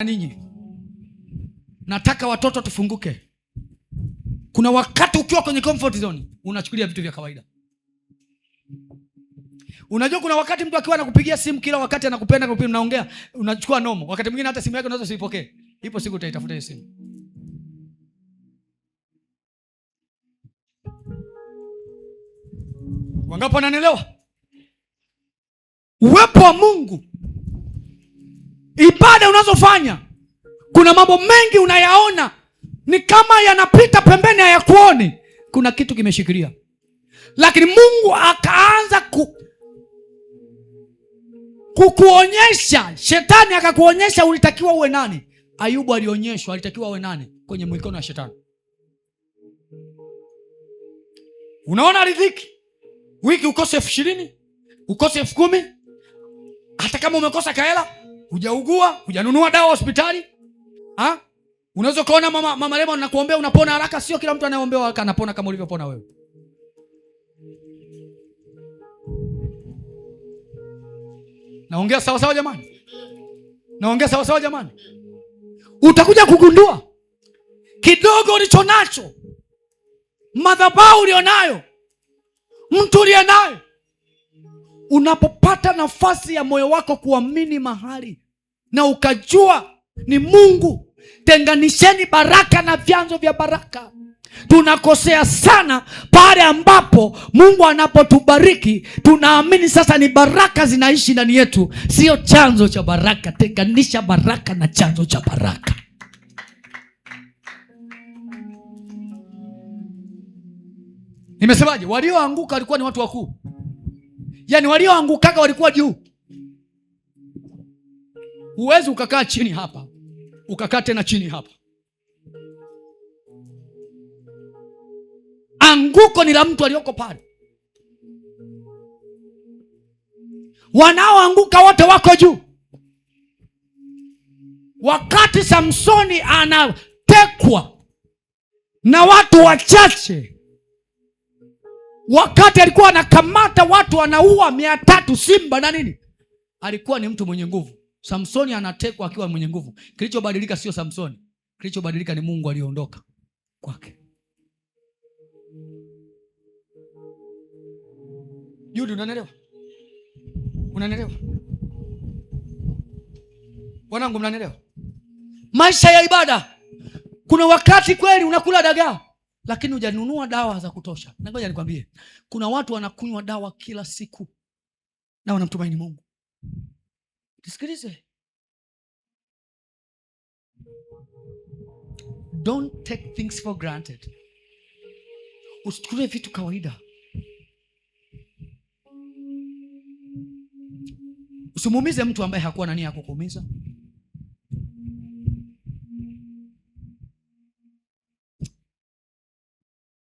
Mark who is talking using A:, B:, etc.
A: Ninyi nataka watoto tufunguke. Kuna wakati ukiwa kwenye comfort zone unachukulia vitu vya kawaida. Unajua kuna wakati mtu akiwa anakupigia simu kila wakati anakupenda, anakupigia, mnaongea, unachukua nomo. Wakati mwingine hata simu yake unaweza usipokee. Ipo siku utaitafuta hiyo simu. Wangapi wananielewa? Uwepo wa Mungu, ibada unazofanya, kuna mambo mengi unayaona ni kama yanapita pembeni, hayakuoni. Kuna kitu kimeshikilia, lakini Mungu akaanza kukuonyesha. Shetani akakuonyesha ulitakiwa uwe nani. Ayubu alionyeshwa alitakiwa uwe nani kwenye mikono ya shetani. Unaona riziki wiki ukose 20,000, ukose 10,000, hata kama umekosa kaela, hujaugua, hujanunua dawa hospitali. Ha? Unaweza ukaona mama Rema anakuombea unapona haraka. Sio kila mtu anayeombewa haraka anapona kama ulivyopona wewe. Naongea sawa sawa jamani? Naongea sawa sawa jamani? Utakuja kugundua kidogo ulicho nacho, madhabahu ulionayo, mtu uliye nayo, unapopata nafasi ya moyo wako kuamini mahali na ukajua ni Mungu. Tenganisheni baraka na vyanzo vya baraka. Tunakosea sana pale ambapo Mungu anapotubariki tunaamini sasa ni baraka zinaishi ndani yetu, sio chanzo cha baraka. Tenganisha baraka na chanzo cha baraka. Nimesemaje? Walioanguka walikuwa ni watu wakuu. Yaani walioangukaga walikuwa juu. Huwezi ukakaa chini hapa ukakaa tena chini hapa. Anguko ni la mtu aliyoko pale. Wanaoanguka wote wako juu. Wakati Samsoni anatekwa na watu wachache, wakati alikuwa anakamata watu anaua 300 simba na nini, alikuwa ni mtu mwenye nguvu. Samsoni anatekwa akiwa mwenye nguvu. Kilichobadilika sio Samsoni, kilichobadilika ni Mungu aliondoka kwake. Judy, unanielewa? Unanielewa? Wanangu, mnanielewa? Maisha ya ibada, kuna wakati kweli unakula dagaa lakini hujanunua dawa za kutosha. Na ngoja nikwambie, kuna watu wanakunywa dawa kila siku na wanamtumaini Mungu. Nisikilize. Don't take things for granted. Usichukulie vitu kawaida. Usimuumize mtu ambaye hakuwa na nia ya kukuumiza.